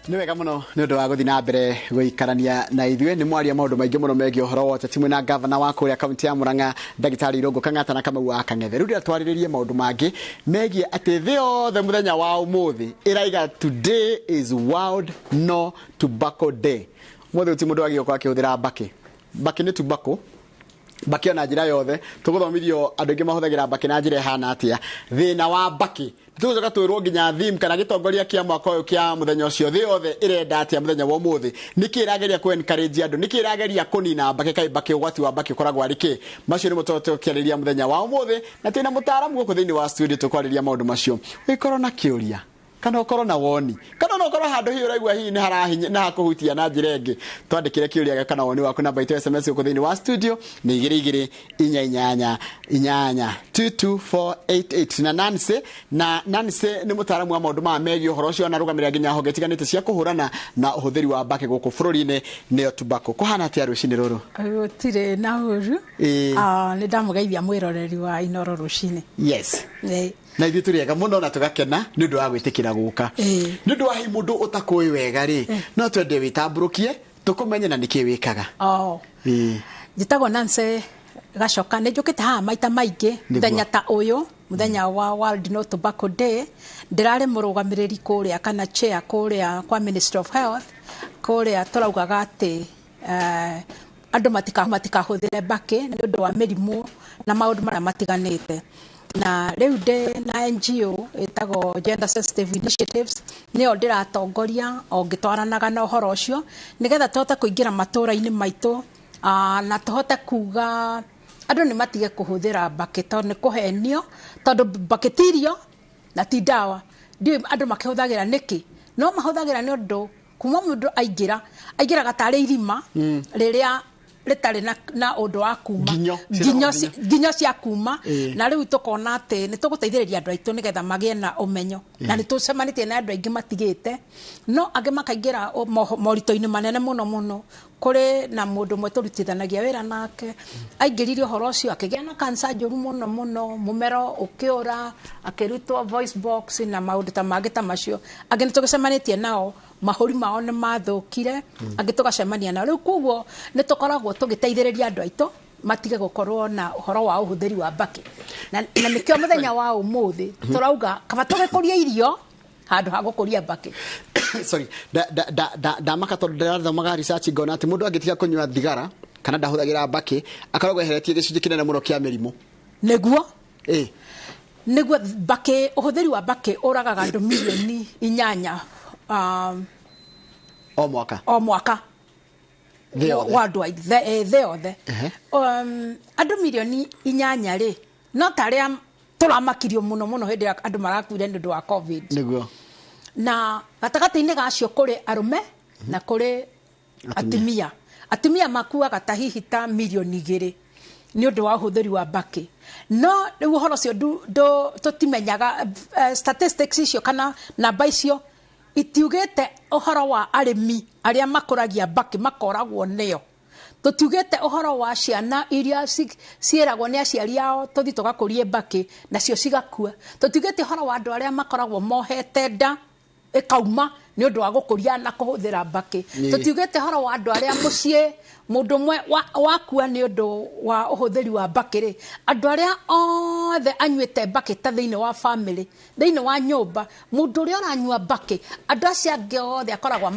Nĩ wega mũno nĩ ũndũ wa gũthiĩ na mbere gũikarania na ithuĩ. Nĩ mwaria maũndũ maingĩ mũno megiĩ ũhoro wa ũteti mwĩna gavana wa kũrĩa kaunti ya Murang'a, Ndagĩtarĩ Irũngũ Kang'ata na Kamau wa Kang'ethe. Rĩu ndĩrenda twarĩrĩrie maũndũ mangĩ megiĩ atĩ thĩ yothe mũthenya wa ũmũthĩ ĩraiga today is World No Tobacco Day. Ũmũthĩ gũtirĩ mũndũ wagĩrĩirwo gũkorwo akĩhũthĩra mbakĩ. Mbakĩ nĩ tobacco, mbakĩ ona njĩra yothe tũgũthomithio andũ aingĩ mahũthagĩra mbakĩ na njĩra ĩhana atĩa, thĩna wa mbakĩ. Tũgũcoka twĩrwo nginya theme kana gĩtongoria kĩa mwaka ũyũ kĩa mũthenya ũcio, thĩ yothe ĩrenda atĩa mũthenya wa ũmũthĩ, nĩkĩ ĩrageria kũ encourage andũ, nĩkĩ ĩrageria kũnina mbakĩ, kaĩ mbakĩ ũgwati wa mbakĩ ũkoragwo arĩ kĩ. Macio nĩmo tũkĩarĩria mũthenya wa ũmũthĩ, na twĩna mũtaaramu gũkũ thĩinĩ wa studio tũkwarĩria maũndũ macio. Ũngĩkorwo na kĩũria kana ũkorwo na woni kana ona ũkorwo handũ hihi ũraigua hihi nĩ harahinya nĩ hakũhutia na njĩra ĩngĩ, twandĩkĩre kĩũria gĩaku kana woni waku. Namba itũ ya SMS gũkũ thĩinĩ wa studio nĩ 22488 22488. Na Nancy nĩ mũtaaramu wa maũndũ maya megiĩ ũhoro ũcio, anarũgamĩrĩra nginya honge itiganĩte cia kũhũrana na ũhũthĩri wa mbakĩ gũkũ bũrũri-inĩ, nĩyo tobacco. Kũhana atĩa rũcinĩ rũrũ? Gũtirĩ na ũru. Ah, nĩ ndamũgeithia mwĩroreri wa Inoro rũcinĩ. Na ithuĩ tũrĩ ega mũno na tũgakena nĩ ũndũ wa gwĩtĩkĩra gũka. Nĩ ũndũ wa hihi mũndũ ũtakũĩ wega rĩ, no twende wĩtambũrũkie tũkũmenye na nĩkĩ wĩkaga. Oh. Njĩtagwo Nancy Gacoka, nĩ njũkĩte haha maita maingĩ. Mũthenya ta ũyũ, mũthenya wa World No Tobacco Day, ndĩrarĩ mũrũgamĩrĩri kũrĩa kana chair kũrĩa kwa Ministry of Health, kũrĩa tũraugaga atĩ andũ matikahũthĩre mbakĩ nĩ ũndũ wa mĩrimũ na maũndũ marĩa matiganĩte. Na rĩu ndĩ na NGO ĩtagwo Gender Sensitive Initiatives, nĩyo ndĩratongoria o ngĩtwaranaga na ũhoro ũcio, nĩgetha tũhote kũingĩra matũũra-inĩ maitũ na tũhote kuga andũ nĩ matige kũhũthĩra mbakĩ tondũ nĩ kũhenio, tondũ mbakĩ ti irio na ti ndawa. Ndiũĩ andũ makĩhũthagĩra nĩkĩ, no mahũthagĩra nĩ ũndũ kuma mũndũ aingĩra aingĩraga tarĩ irima rĩrĩa rĩtarĩ na ũndũ wa kuma. Nginyo, nginyo ciĩtagwo nginyo cia kuma. Na rĩu tũkona atĩ nĩ tũgũteithĩrĩria andũ aitũ nĩgetha magĩe na ũmenyo, na nĩ tũcemanĩtie na andũ aingĩ matigĩte, no angĩ makaingĩra moritũ-inĩ manene mũno mũno. Kũrĩ na mũndũ ũmwe tũrutithanagia wĩra nake aingĩrire ũhoro ũcio, akĩgĩa na kansa njũru mũno mũno, mũmero ũkĩũra, akĩrutwo voice box na maũndũ ta mangĩ ta macio. Angĩ nĩ tũgĩcemanĩtie nao, mahũri mao nĩ mathũkire. Angĩ tũgacemania nao rĩu. Koguo nĩ tũkoragwo tũgĩteithĩrĩria andũ aitũ matige gũkorwo na ũhoro wa ũhũthĩri wa mbakĩ, na nĩkĩo mũthenya wa ũmũthĩ tũrauga kaba tũgĩkũria irio handũ ha gũkũria mbakĩ. Sorry, ndamaka tondũ ndĩrathomaga research ngona atĩ mũndũ angĩtiga kũnyua thigara kana ndahũthagĩra mbakĩ, akoragwo eheretie gĩcunjĩ kĩnene mũno kĩa mĩrimũ. Nĩguo. Nĩguo, mbakĩ, ũhũthĩri wa mbakĩ ũragaga andũ milioni 8 o mwaka. O mwaka. Thĩ yothe. Wa andũ thĩ yothe. Andũ milioni 8 rĩ, no ta arĩa tũramakirio mũno mũno hĩndĩ ĩrĩa andũ marakuire nĩ ũndũ wa COVID. Na gatagatĩ-inĩ gacio kũrĩ arũme na kũrĩ atumia. Atumia makuaga ta hihi ta milioni 2 nĩ ũndũ wa ũhũthĩri wa mbakĩ. No rĩu ũhoro ũcio tũtimenyaga statistics icio kana namba icio itiugĩte ũhoro wa arĩmi arĩa makũragia mbakĩ makoragwo nĩo. Tũtiugĩte ũhoro wa ciana iria ciĩragwo nĩ aciari ao tũthiĩ tũgakũrie mbakĩ nacio cigakua. Tũtiugĩte ũhoro wa andũ arĩa makoragwo mohete nda ĩkauma nĩ ũndũ wa gũkũria na kũhũthĩra mbakĩ. Tũtiugĩte ũhoro wa andũ arĩa mũciĩ mũndũ ũmwe wakua nĩ ũndũ wa ũhũthĩri wa mbakĩ rĩ, andũ arĩa othe anyuĩte mbakĩ ta thĩinĩ wa family, thĩinĩ wa nyũmba, mũndũ ũrĩa ũranyua mbakĩ, andũ acio angĩ othe akoragwo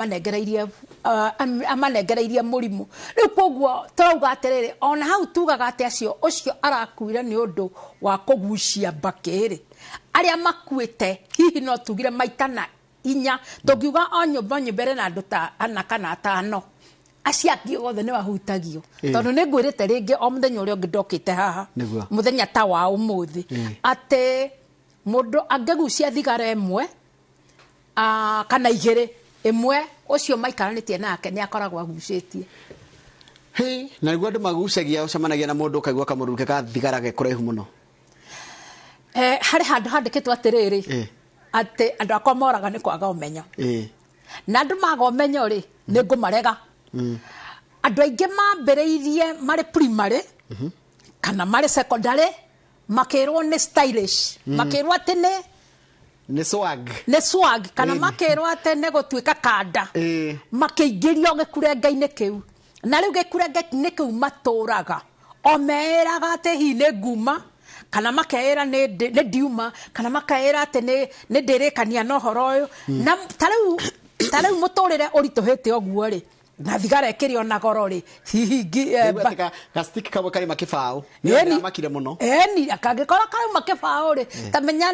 amanengereirie mũrimũ. Rĩu koguo tũrauga atĩrĩrĩ, ona hau tugaga atĩ acio ũcio arakuire nĩ ũndũ wa kũgucia mbakĩ rĩ, arĩa makuĩte hihi no tugire maita na inya. Tũngiuga o nyũmba o nyũmba ĩrĩ na andũ ta ana kana atano, acio angĩ othe nĩ mahutagio. Tondũ nĩ ngwĩrĩte rĩngĩ o mũthenya ũrĩa ũngĩ ndokĩte haha, mũthenya ta wa ũmũthĩ, atĩ mũndũ angĩgucia thigara ĩmwe kana igĩrĩ, ĩmwe ũcio maikaranĩtie nake nĩ akoragwo agucĩtie. Hĩ, na nĩguo andũ magucagia, ũcemanagia na mũndũ ũkaigua kamũrukĩ ka thigara ge kũraihu mũno. Harĩ handũ handĩkĩtwo atĩrĩrĩ, atĩ andũ akwa moraga nĩ kwaga ũmenyo. Na andũ maga ũmenyo rĩ, nĩ ngũmarega. Andũ aingĩ mambĩrĩirie marĩ primary kana marĩ secondary, makĩrwo nĩ stylish, makĩrwo atĩ nĩ Nĩ swag. Nĩ swag kana makĩrwo atĩ nĩ gũtuĩka kanda. Makĩingĩrio gĩkurenge-inĩ kĩu. Na rĩu gĩkurenge-inĩ kĩu matũraga o meĩraga atĩ hihi nĩ nguma, kana makeĩra nĩ ndiuma, kana makeĩra atĩ nĩ ndĩrĩkania na ũhoro ũyũ. Na ta rĩu mũtũrĩre ũritũhĩte ũguo rĩ, na thigara ĩkĩrĩ ona goro rĩ, hihi ga stick kamwe karĩ makĩbaũ. Nĩ makire mũno. Ĩni kangĩkorwo karauma kĩbaũ rĩ, ta menya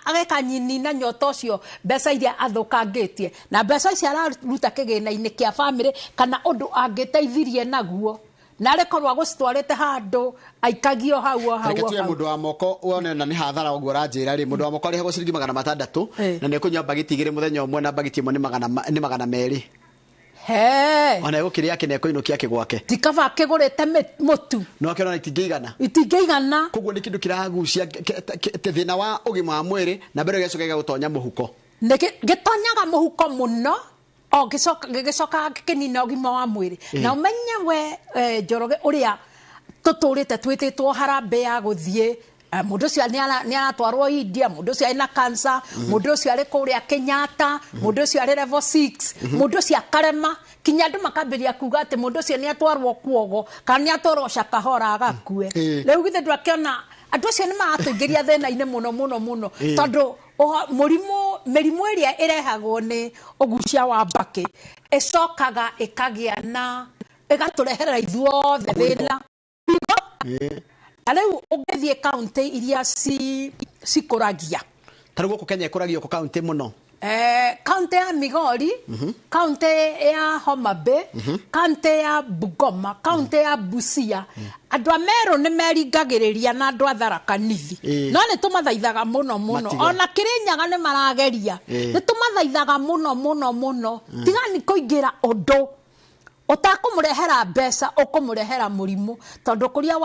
ageka nyini na nyota ũcio mbeca iria athũkangĩtie, na mbeca icio araruta kĩgĩna-inĩ kĩa bamĩrĩ kana ũndũ angĩteithirie naguo, na arĩ korwo agũcitwarĩte handũ aikagio hau o hau. Reke tuge mũndũ wa moko wone na nĩ hathara ũguo ũranjĩra rĩ, mũndũ wa moko arĩhagwo ciringi 600 na nĩ ekũnyua mbagiti 2 mũthenya ũmwe, na mbagiti ĩmwe nĩ 200. He. Ona egũkĩrĩa kĩ na ekũinũkia kĩ gwake. Ti kaba akĩgũrĩte mũtu. No akĩona itingĩigana. Itingĩigana. Koguo nĩ kĩndũ kĩragucia thĩna wa ũgima wa mwĩrĩ, na mbere gĩgacoka gĩgagũtonya mũhuko. Nĩ gĩtonyaga mũhuko mũno, o gĩgĩcoka gĩkĩnina ũgima wa mwĩrĩ. Na ũmenye we Njoroge ũrĩa tũtũrĩte twĩtĩtwo harambee ya gũthiĩ, mũndũ ũcio nĩ aratwarwo India, mũndũ ũcio arĩ na cancer, mũndũ ũcio arĩ kũrĩa Kenyatta, mũndũ ũcio arĩ level 6, mũndũ ũcio akarema, kinya andũ makambĩrĩria kuga atĩ mũndũ ũcio nĩ atwarwo kuogo kana nĩ atwarwo Shakahola agakue. Rĩu githĩ ndwakĩona andũ acio nĩ maratũingĩria thĩna-inĩ mũno mũno mũno, tondũ mĩrimũ ĩrĩa ĩrehagwo nĩ ũgucia wa mbakĩ ĩcokaga ĩkagĩa na ĩgatũreherera ithuothe thĩna. Na rĩu ũngĩthiĩ kaũntĩ iria cikũragia, ta rĩu gũkũ Kenya ĩkũragio kũ kaũntĩ mũno? Kaũntĩ ya Migori, kaũntĩ ya Homa Bay, kaũntĩ ya Bungoma, kaũntĩ ya Busia. Andũ a Meru nĩ meringagĩrĩria na andũ a Tharaka Nithi, no nĩ tũmathaithaga mũno mũno. Ona Kĩrĩnyaga nĩ marageria, nĩ tũmathaithaga mũno mũno mũno. Tigani kũingĩra ũndũ ũtakũmũrehera mbeca, ũkũmũrehera mũrimũ, tondũ kũrĩa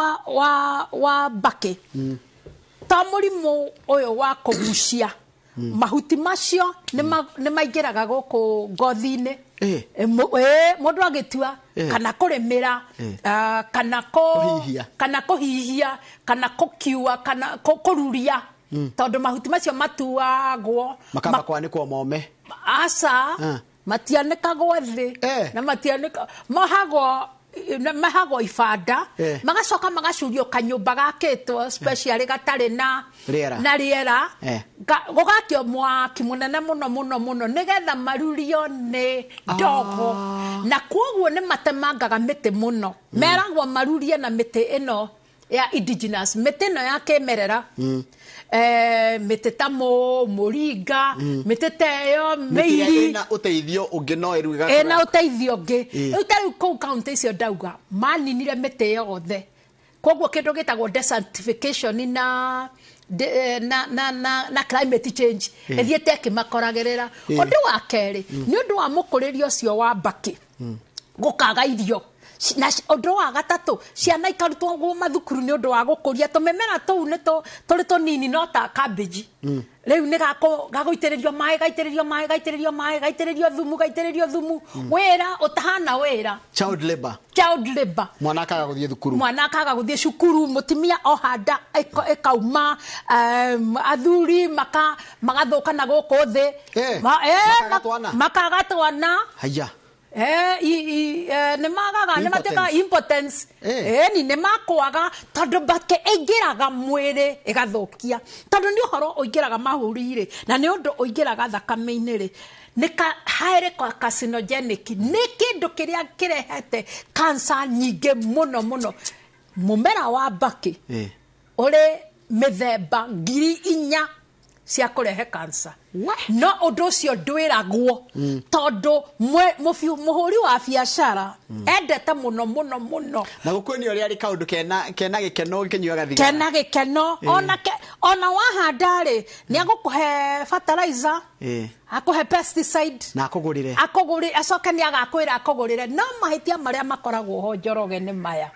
wa mbakĩ ta mũrimũ ũyũ wa kũgucia mahuti macio nĩ maingĩraga gũkũ ngothi-inĩ. Mũndũ agĩtua kana kũrĩmĩra, kana kũhihia, kana kũkiua, kana kũruria, tondũ mahuti macio matuagwo makamba kwanĩkwo mome. Aca, matianĩkagwo thĩ, na matianĩka mahagwo ibanda, magacoka magacurio kanyũmba gakĩtwo special gatarĩ na rĩera, gũgakio mwaki mũnene mũno mũno mũno nĩgetha marurio nĩ ndogo. Na kwoguo nĩ matemangaga mĩtĩ mũno, meragwo marurie na mĩtĩ ĩno ya indigenous, mĩtĩ ĩno ya kĩmerera, mĩtĩ ta mũringa, mĩtĩ ta ĩyo mĩiri, ĩna ũteithio ũngĩ no ĩruge ĩna ũteithio ũngĩ. Rĩu ta rĩu kũu kaũntĩ icio ndauga maninire mĩtĩ yothe, koguo kĩndũ gĩtagwo desertification na climate change ĩthiĩte ĩkĩmakoragĩrĩra. Ũndũ wa kerĩ, nĩ ũndũ wa mũkũrĩrie ũcio wa mbakĩ gũkaga irio. Na ũndũ wa gatatũ, ciana ikarutwo mathukuru nĩ ũndũ wa gũkũria tũmĩmera tũu nĩ tũrĩ tũnini no ta cabbage. Rĩu nĩ gagũitĩrĩrio maĩ, gaitĩrĩrio maĩ, gaitĩrĩrio maĩ, gaitĩrĩrio thumu, gaitĩrĩrio thumu, wĩra ũtahana wĩra. Child labor. Child labor. Mwana akaga gũthiĩ thukuru. Mwana akaga gũthiĩ cukuru, mũtumia oha nda ĩkauma, athuri magathũka na gũkũ thĩ. Makaga twana. Haya. Nĩ magaga, nĩ matuĩkaga impotence. Ni nĩ makwaga tondũ mbakĩ ĩingĩraga mwĩrĩ ĩgathũkia, tondũ nĩ ũhoro ũingĩraga mahũri-rĩ, na nĩ ũndũ ũingĩraga thakame-inĩ rĩ, nĩ highly carcinogenic, nĩ kĩndũ kĩrĩa kĩrehete cancer nyingĩ mũno mũno. Mũmera wa mbakĩ ũrĩ mĩthemba 4,000 cia kũrehe cancer. No ũndũ ũcio ndwĩragwo, tondũ mũhũri wa biacara endete mũno mũno mũno. Na gũkuonio ũrĩa arĩ kaũndũ kena gĩkeno gĩkĩnyuaga thigara. Kena gĩkeno. Ona wahanda rĩ, nĩ agũkũhe fertilizer, akũhe pesticide, na akũgũrĩre. Akũgũrĩre, acoke nĩ agakwĩra akũgũrĩre. No mahĩtia marĩa makoragwo ho Njoroge nĩ maya.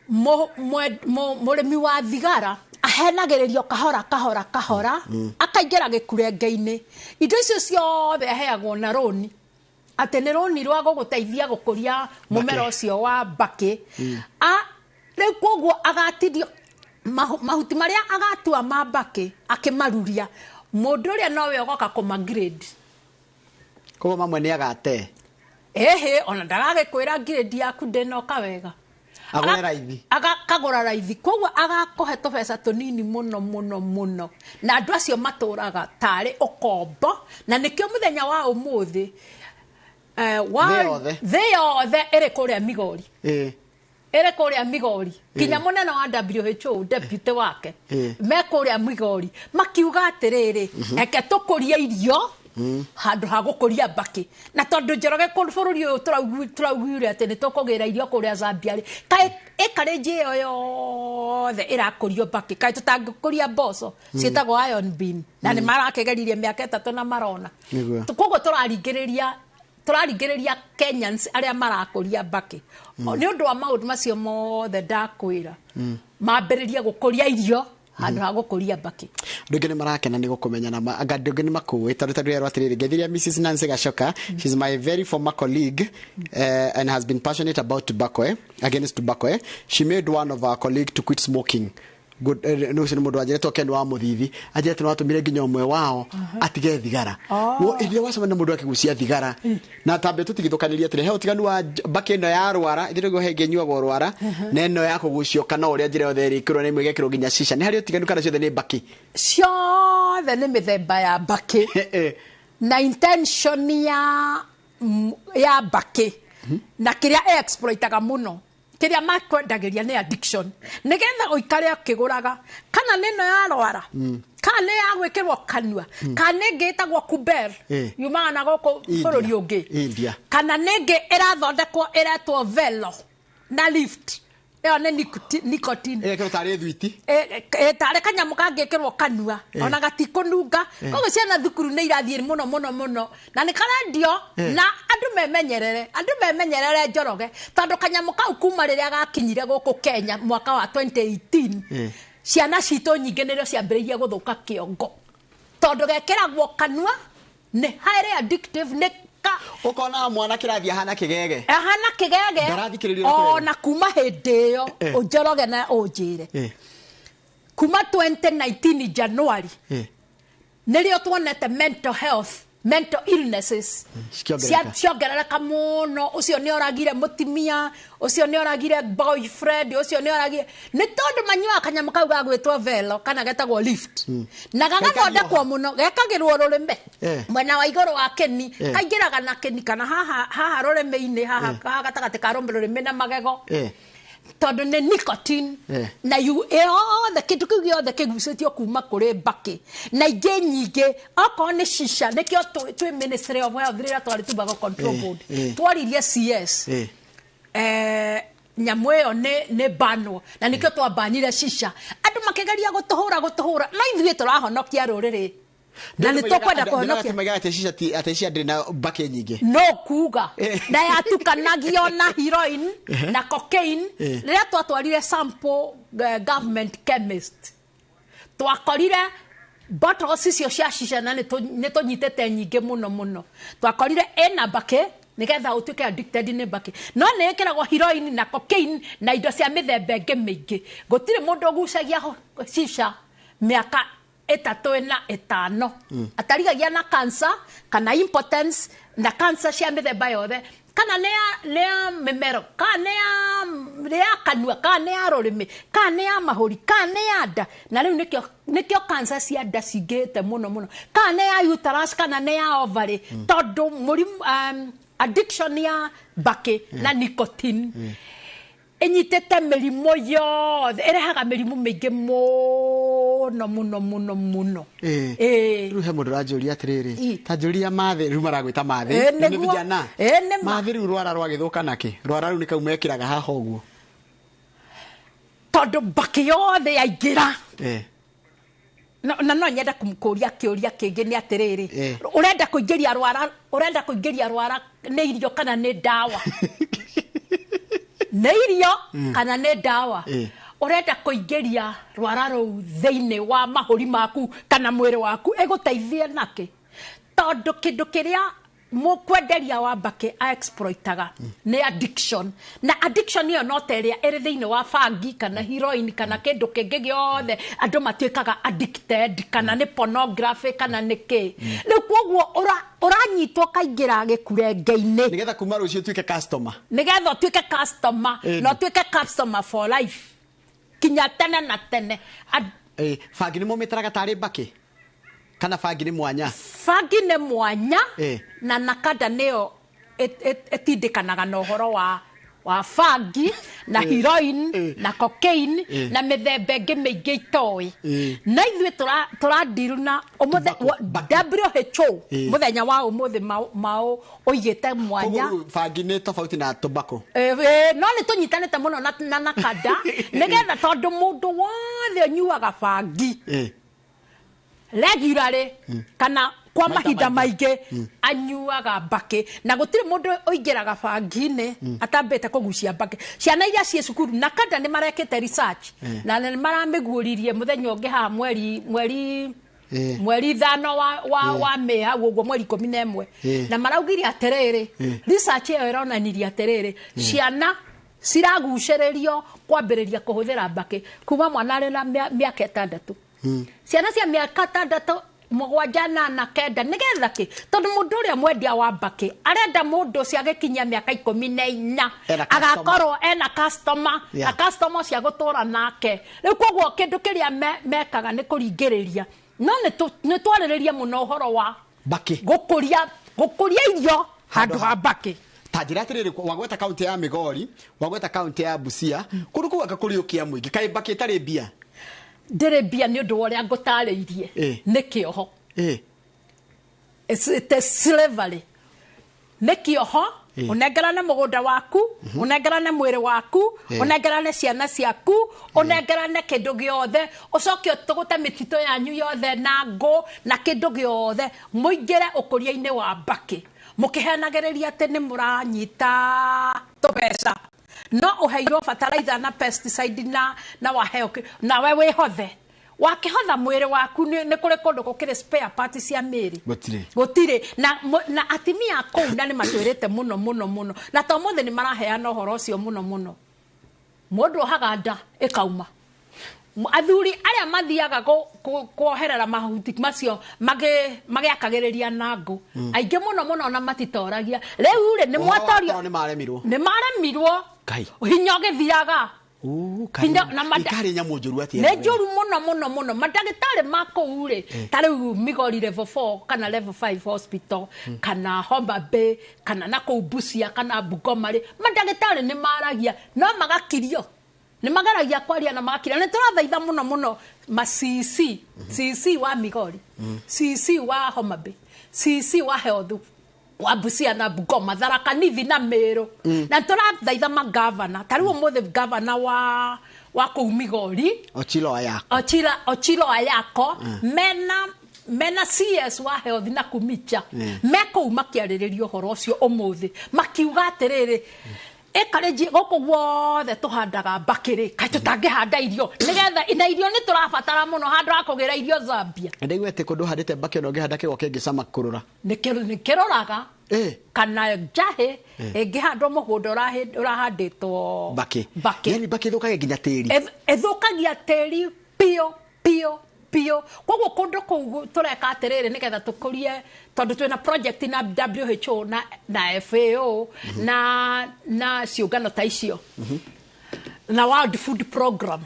Mũrĩmi wa thigara ahenagĩrĩrio kahora kahora kahora, akaingĩra gĩkurenge-inĩ. Indo icio ciothe aheagwo na rũni, atĩ nĩ rũni rwa gũgũteithia gũkũria mũmera ũcio wa mbakĩ. Rĩu koguo agatindio Mahuti maria agatua ma mbakĩ akĩmaruria, mũndũ ũrĩa nowe ũgoka kũma grade. Koguo mamwe nĩ agate. Ehe, ona ndagagĩkwĩra grade yaku ndĩnoka wega. Agũre raithi. Agakagũra raithi. Koguo agakũhe tũbeca tũnini mũno mũno mũno. Na andũ acio matũraga tarĩ ũkombo, na nĩkĩo mũthenya wa ũmũthĩ thĩ yothe ĩrĩ kũrĩa Migori. Ĩrĩ kũrĩa Migori. Kinya mũnene wa WHO deputy wake me kũrĩa Migori makiuga atĩrĩrĩ, eke tũkũrie irio handũ ha gũkũria mbakĩ. Na tondũ Njoroge bũrũri ũyũ tũraugire atĩ nĩ tũkũgĩra irio kũrĩa Zambia rĩ, kaĩ ĩkarĩnji ĩyo yothe ĩrakũrio mbakĩ, kaĩ tũtangĩkũria mboco ciĩtagwo iron bean, na nĩ marakĩgeririe mĩaka 3 na marona. Koguo tũraringĩrĩria Kenyans arĩa marakũria mbakĩ. Nĩ ũndũ wa maũndũ macio mothe ndakwĩra, mambĩrĩrie gũkũria irio handũ ha gũkũria mbakĩ. Andũ aingĩ nĩ marakena nĩ gũkũmenya na anga andũ aingĩ nĩ makũĩ tondũ rĩerwo atĩrĩrĩ, ngeithiria Mrs Nancy Gachoka. She's my very former colleague and has been passionate about tobacco, against tobacco. She made one of our colleague to quit smoking. Good, no ũcio nĩ mũndũ wanjĩrĩtwo Ken wa Mũthithi, anjĩrĩte nĩ watũmire nginya ũmwe wao atige thigara. Wo iria wacemania na mũndũ akĩgucia thigara, na tambe tũtigithũkanĩrie atĩrĩ, he ũtiganu wa mbakĩ ĩno ya rwara, ithuĩ nĩguo he ĩngĩ ĩnyuagwo rwara, na ĩno ya kũgucio kana ũrĩa njĩra yothe ĩrĩkĩrwo na ĩmwe ĩgekĩrwo nginya shisha. Nĩ harĩ ũtiganu kana ciothe nĩ mbakĩ? Ciothe nĩ mĩthemba ya mbakĩ. Na intention ya mbakĩ na kĩrĩa exploitaga mũno, kĩrĩa makwendagĩria nĩ addiction, nĩgetha ũikare ũkĩgũraga, kana nĩ ĩno ya rwara, kana nĩ ya gwĩkĩrwo kanua, kana nĩ ĩngĩ ĩtagwo kuber, yumaga na gũkũ bũrũri ũngĩ, kana nĩ ĩngĩ ĩrathondekwo ĩretwo velo na lift, ĩyo nĩ nicotine. Ĩgekĩrwo tarĩ thwiti. Tarĩ kanyamũ kangĩkĩrwo kanua, ona gatikũnunga. Koguo ciana thukuru nĩ irathiĩ mũno mũno mũno, na nĩ karendio, na andũ memenyerere, andũ memenyerere Njoroge, tondũ kanyamũ kau kuma rĩrĩa gakinyire gũkũ Kenya mwaka wa 2018, ciana citũ nyingĩ nĩrĩo ciambĩrĩirie gũthũka kĩongo, tondũ gekĩragwo kanua, nĩ highly addictive, nĩ ũkona mwana kĩrathiĩ ahana kĩgege. Ahana kĩgege. Ndarathikĩrĩria ũrĩa kũrerwo. Ona kuma hĩndĩ ĩyo, Njoroge na ũnjĩre. Kuma 2019 January, nĩrĩo tuonete mental health, mental illnesses Cikĩongerereka. Ciongerereka mũno. Ũcio nĩ oragire mũtumia, ũcio nĩ oragire boyfriend, ũcio nĩ oragire, nĩ tondũ manyuaga kanyamũ kau ga gwĩtwo velo kana getagwo lift, na gagathondekwo mũno, gekagĩrwo rũrĩmĩ mwena wa igũrũ wa kĩni, kaingĩraga na kĩni kana haha, haha rũrĩmĩ-inĩ, haha, haha gatagatĩ ka rũrĩmĩ na magego. Tondũ nĩ nicotine. Na yu yothe kĩndũ kĩu gĩothe kĩgucĩtio kuma kũrĩ mbakĩ, na ingĩ nyingĩ okorwo nĩ shisha. Nĩkĩo twĩ Ministry of Health rĩrĩa twarĩ Tobacco Control Board, twaririe CS, nyamũ ĩyo nĩ banwo, na nĩkĩo twabanire shisha. Andũ makĩgeria gũtũhũra, no ithuĩ tũrahonokia rũrĩrĩ, na nĩ tũkwenda kũhonokia. Maigaga atĩ shisha ti, atĩ shisha ndĩrĩ na mbakĩ nyingĩ. No kuga. Na yatukanagio na heroin na cocaine. Rĩrĩa twatwarire sample, government chemist, twakorire bottles icio cia shisha, na nĩ tũnyitĩte nyingĩ mũno mũno. Twakorire ĩna mbakĩ, nĩgetha ũtuĩke addicted nĩ mbakĩ, no nĩ ĩkĩragwo heroin na cocaine na indo cia mĩthemba ĩngĩ mĩingĩ. Gũtirĩ mũndũ ũgucagia shisha mĩaka 3 na 5 atarigagia na cancer kana impotence na cancer cia mĩthemba yothe, kana nĩ ya mĩmero, kana nĩ ya kanua, kana nĩ ya rũrĩmĩ, kana nĩ ya mahũri, kana nĩ ya nda. Na rĩu nĩkĩo cancer cia nda cingĩhĩte mũno mũno, kana nĩ ya uterus, kana nĩ ya ovary, tondũ mũrimũ, addiction ya mbakĩ na nicotine ĩnyitĩte mĩrimũ yothe, ĩrehaga mĩrimũ mĩingĩ mũno mũno mũno mũno. Rĩu he mũndũ ũranjũria atĩrĩrĩ, ta njũria mathĩ, rĩu maragwĩta mathĩ. Rĩu nĩ Nĩguo. vijana. Nĩ ma. Mathĩ rĩu rwara rwagĩthũka nakĩ? Rwara rĩu nĩ kau mekĩraga haha ũguo. Tondũ mbakĩ yothe yaingĩra. Na no nyende kũmũkũria kĩũria kĩngĩ nĩ atĩrĩrĩ, ũrenda kũingĩria rwara, ũrenda kũingĩria rwara nĩ irio kana nĩ ndawa? Nĩ irio kana nĩ ndawa? Ũrenda kũingĩria rwara rũu thĩinĩ wa mahũri maku kana mwĩrĩ waku, ĩgũteithie nakĩ? Tondũ kĩndũ kĩrĩa Mũkwenderia wa mbakĩ a-exploitaga nĩ addiction, na addiction ĩyo no ta ĩrĩa ĩrĩ thĩinĩ wa bangi kana heroin kana kĩndũ kĩngĩ gĩothe andũ matuĩkaga addicted, kana nĩ pornography kana nĩ kĩ. Rĩu koguo ũranyitwo kaingĩra gĩkurenge-inĩ Nĩgetha kuma rũciũ ũtuĩke customer. Nĩgetha ũtuĩke customer na ũtuĩke customer for life kinya tene na tene. Bangi nĩ mũmĩtaraga tarĩ mbakĩ kana bangi nĩ mwanya? Bangi nĩ mwanya. Na nakada nĩyo ĩtindĩkanaga na ũhoro wa bangi na heroin na cocaine na mĩthemba ĩngĩ mĩingĩ itoĩ. Na ithuĩ tũra deal na ũmũthĩ Tobacco, mbakĩ. WHO mũthenya wa ũmũthĩ mao ũigĩte mwanya. Koguo rĩu bangi nĩ tofauti na tobacco? No nĩ tũnyitanĩte mũno na nakada nĩgetha tondũ mũndũ wothe ũnyuaga bangi regularly kana kwa Maita mahinda maingĩ. Maingĩ anyuaga mbakĩ, na gũtirĩ mũndũ ũingĩraga bangi-inĩ atambĩte kũgucia mbakĩ. Ciana iria ciĩ cukuru na kanda nĩ marekĩte research na nĩ maramĩguũririe mũthenya ũngĩ haha mweri mweri 5 wa Mĩĩ hau ũguo, mweri 11, na maraugire atĩrĩrĩ, research ĩyo ĩronanirie atĩrĩrĩ, ciana ciragucĩrĩrio kwambĩrĩria kũhũthĩra mbakĩ kuma mwana arĩ na mĩaka 6. Ciana cia mĩaka 6, 7, 8, 9. Nĩgetha kĩ? Tondũ mũndũ ũrĩa mwendia wa mbakĩ arenda mũndũ ũcio agĩkinyia mĩaka 14 Ena customer. agakorwo ena customer na customer cia gũtũra nake. Rĩu koguo kĩndũ kĩrĩa mekaga nĩ kũringĩrĩria, no nĩ twarĩrĩria mũno ũhoro wa Mbakĩ. Gũkũria irio handũ ha mbakĩ. Ta njĩra atĩrĩrĩ, wagweta kaunti ya Migori, wagweta kaunti ya Busia, kũndũ kũu anga kũrĩ ũkĩa mũingĩ, kaĩ mbakĩ ĩtarĩ mbia? Ndĩrĩ mbia nĩ ũndũ wa ũrĩa ngũtarĩirie. Nĩ kĩoho. It is slavery, nĩ kĩoho. Ũnengerane mũgũnda waku, ũnengerane mwĩrĩ waku, ũnengerane ciana ciaku, ũnengerane kĩndũ gĩothe, ũcoke ũtũgũte mĩtitũ yanyu yothe na ngũ na kĩndũ gĩothe, mũingĩre ũkũria-inĩ wa mbakĩ mũkĩhenagĩrĩria atĩ nĩ mũranyita tũbeca, no ũheirwo fertilizer na pesticide na waheo nawe wĩhothe. Wakĩhotha mwĩrĩ waku, nĩ kũrĩ kũndũ gũkĩrĩ spare parts cia mĩrĩ? Gũtirĩ. Gũtirĩ. Na atimia kũu na nĩ matwĩrĩte mũno mũno mũno, na to mũthĩ nĩ maraheana ũhoro ũcio mũno mũno. Mũndũ ohaga nda ĩkauma. Athuri arĩa mathiaga kuoherera mahuti macio magĩakagĩrĩria na ngũ aingĩ mũno mũno na matitoragia rĩu rĩ nĩ Ũhoro wa mwatorio. toro nĩ maremirwo. Nĩ maremirwo. Kai. Hinya ũgĩthiaga. Hinya na Ikarĩ nyamũ njũru atĩa? Nĩ njũru mũno mũno mũno. Mandagĩtarĩ ma kũu rĩ, ta rĩu Migori level 4 kana level 5 hospital kana Homa Bay kana na kũu Busia kana Bungoma rĩ, mandagĩtarĩ nĩ maragia no magakirio, nĩ mageragia kwaria na magakirio. Nĩ tũrathaitha mũno mũno ma CC, CC wa Migori, CC wa Homa Bay, CC wa health wa Busia na Bungoma, Tharaka Nithi na Meru, na tũrathaitha magavana. Ta rĩu ũmũthĩ gavana wa kũu Migori, Ochilo Ayako. Ochilo Ayako, mena CS wa health na Kumicha me kũu makĩarĩrĩria ũhoro ũcio ũmũthĩ, makiuga atĩrĩrĩ, ĩkarĩnji gũkũ guothe tũhandaga mbakĩ rĩ, kaĩ tũtangĩhanda irio nĩgetha na irio nĩ tũrabatara mũno handũ ha kũgĩra irio Zambia? Ndaigua atĩ kũndũ ũhandĩte mbakĩ ona ũngĩhanda kĩgwa kĩngĩcama kũrũra. Nĩ kĩroraga kana njahĩ ĩngĩhandwo mũgũnda ũrahandĩtwo Mbakĩ. Mbakĩ. Yani mbakĩ ĩthũkagia nginya tĩri. Ĩthũkagia tĩri biũ biũ biũ. Koguo kũndũ kũu tũreka atĩrĩrĩ, nĩgetha tũkũrie, tondũ twĩna project na WHO na FAO na ciũngano ta icio na World Food Program,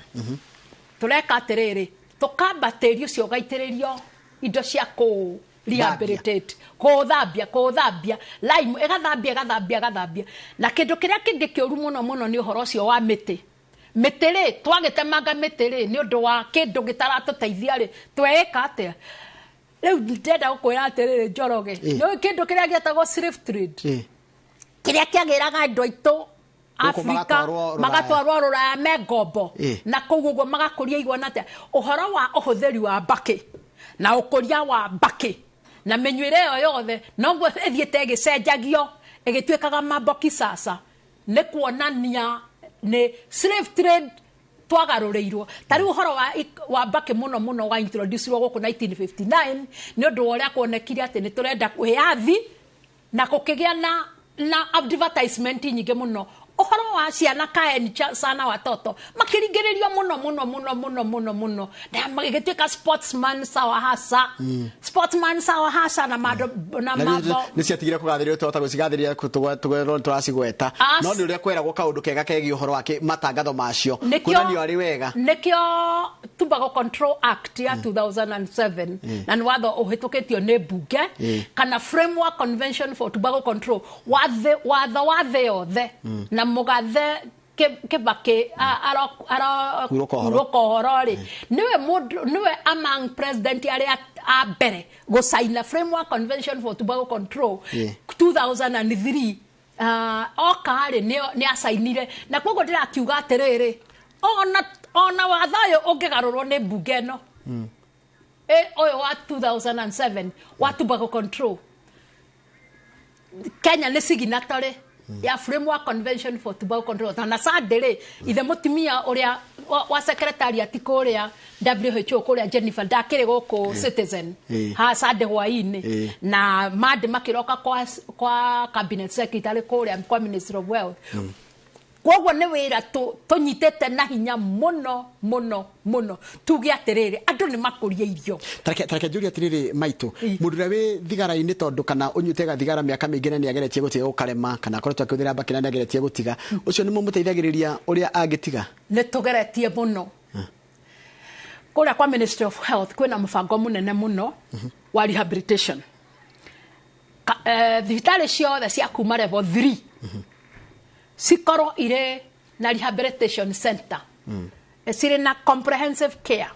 tũreka atĩrĩrĩ, tũkamba tĩri ũcio ũgaitĩrĩrio indo cia kũ rehabilitate, kũũthambia, kũũthambia lime, ĩgathambia, ĩgathambia, ĩgathambia. Na kĩndũ kĩrĩa kĩngĩ kĩũru mũno mũno nĩ ũhoro ũcio wa mĩtĩ. Mĩtĩ rĩ, twagĩtemanga mĩtĩ rĩ nĩ ũndũ wa kĩndũ gĩtaratũteithia rĩ, tweĩka atĩa rĩu? Ndĩrenda gũkwĩra atĩrĩrĩ, Njoroge, nĩũĩ kĩndũ kĩrĩa gĩetagwo slave trade, kĩrĩa kĩagĩraga andũ aitũ Gũkũ Afrika magatwarwo Rũraya. Magatwarwo Rũraya me ngombo na kũu ũguo magakũria igwana atĩa? Ũhoro wa ũhũthĩri wa mbakĩ na ũkũria wa mbakĩ na mĩnyuĩre ĩyo yothe noguo ĩthiĩte ĩgĩcenjagio ĩgĩtuĩkaga mamboki sasa, nĩ kuonania nĩ slave trade twagarũrĩirwo. Ta rĩu ũhoro wa mbakĩ mũno mũno wa introduce gũkũ 1959 nĩ ũndũ wa ũrĩa kuonekire atĩ nĩ tũrenda wĩyathi. Na gũkĩgĩa na advertisement nyingĩ mũno ũhoro wa ciana kaeni sana watoto makiringĩrĩrio mũno mũno mũno mũno mũno mũno na magĩtuĩka sportsman sawa hasa, sportsman sawa hasa na mando na Na mambo. Nĩ ciatigire kũgathĩrĩrio, twahota gũcigathĩrĩria tũgerwo tũracigweta. No nĩ ũrĩa kweragwo kaũndũ kega kegiĩ ũhoro wa matangatho macio kuonanio arĩ wega. Nĩkĩo Tobacco Control Act ya 2007, na nĩ watho ũhĩtũkĩtio nĩ mbunge, kana Framework Convention for Tobacco Control, watho wa thĩ yothe, na mũgathe Kibaki Hurũka ũhoro. Hurũka ũhoro rĩ, nĩwe mũndũ, nĩwe among president arĩa a mbere gũcaina Framework Convention for Tobacco Control 2003. Oka rĩ, nĩ acainire, na koguo ndĩrakiuga atĩrĩrĩ, ona watho ũyũ ũngĩgarũrwo nĩ mbunge ĩno, ũyũ wa 2007 wa tobacco control, Kenya nĩ signatory ya Framework Convention for Tobacco Control. Na Sunday rĩ, ithe mũtumia ũrĩa wa secretariat kũrĩa WHO kũrĩa Geneva ndakĩrĩ gũkũ Citizen ha Sunday hwaĩ-inĩ, na mande makĩroka kwa cabinet secretary kũrĩa kwa Ministry of Health. Koguo nĩ wĩra tũnyitĩte na hinya mũno mũno mũno, tuge atĩrĩrĩ, andũ nĩ makũrie irio. Tareke njũrie atĩrĩrĩ, maitũ, mũndũ ũrĩa wĩ thigara-inĩ, tondũ kana ũnyuĩte gathigara mĩaka mĩingĩ na nĩageretie gũtiga gũkarema, kana akoretwo akĩhũthĩra mbakĩ na nĩageretie gũtiga, ũcio nĩ mũmũteithagĩrĩria ũrĩa angĩtiga? Nĩ tũgeretie mũno. Kũrĩa kwa Ministry of Health kwĩna mũbango mũnene mũno wa rehabilitation. Thibitarĩ ciothe cia kuma level 3 cikorwo irĩ na rehabilitation center, cirĩ na comprehensive care,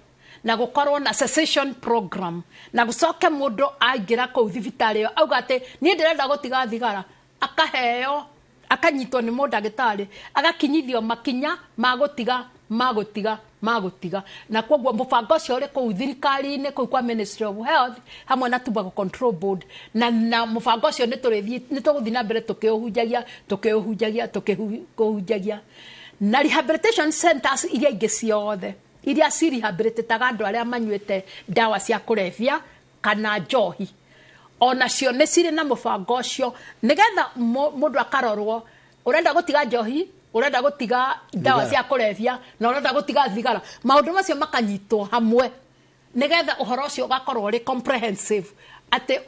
na gũkorwo na cessation program, na gũcoke mũndũ aingĩra kũu thibitarĩ ĩyo auga atĩ niĩ ndĩrenda gũtiga thigara, akaheo, akanyitwo nĩ mũndagĩtarĩ, agakinyithio makinya ma gũtiga, ma gũtiga, ma gũtiga. Na koguo mũbango ũcio ũrĩ kũu thirikari-inĩ, kũu kwa Ministry of Health hamwe na Tobacco Control Board, na mũbango ũcio nĩ tũrĩthiĩ, nĩ tũgũthiĩ na mbere tũkĩũhunjagia, tũkĩũhunjagia, tũkĩũhunjagia. Na rehabilitation centers iria ingĩ ciothe iria ci rehabilitataga andũ arĩa manyuĩte ndawa cia kũrebia kana njohi, onacio nĩ cirĩ na mũbango ũcio, nĩgetha mũndũ akarorwo, ũrenda gũtiga njohi, ũrenda gũtiga ndawa Thigara. cia kũrebia, na ũrenda gũtiga thigara, maũndũ macio makanyitwo hamwe, nĩgetha ũhoro ũcio ũgakorwo ũrĩ comprehensive, atĩ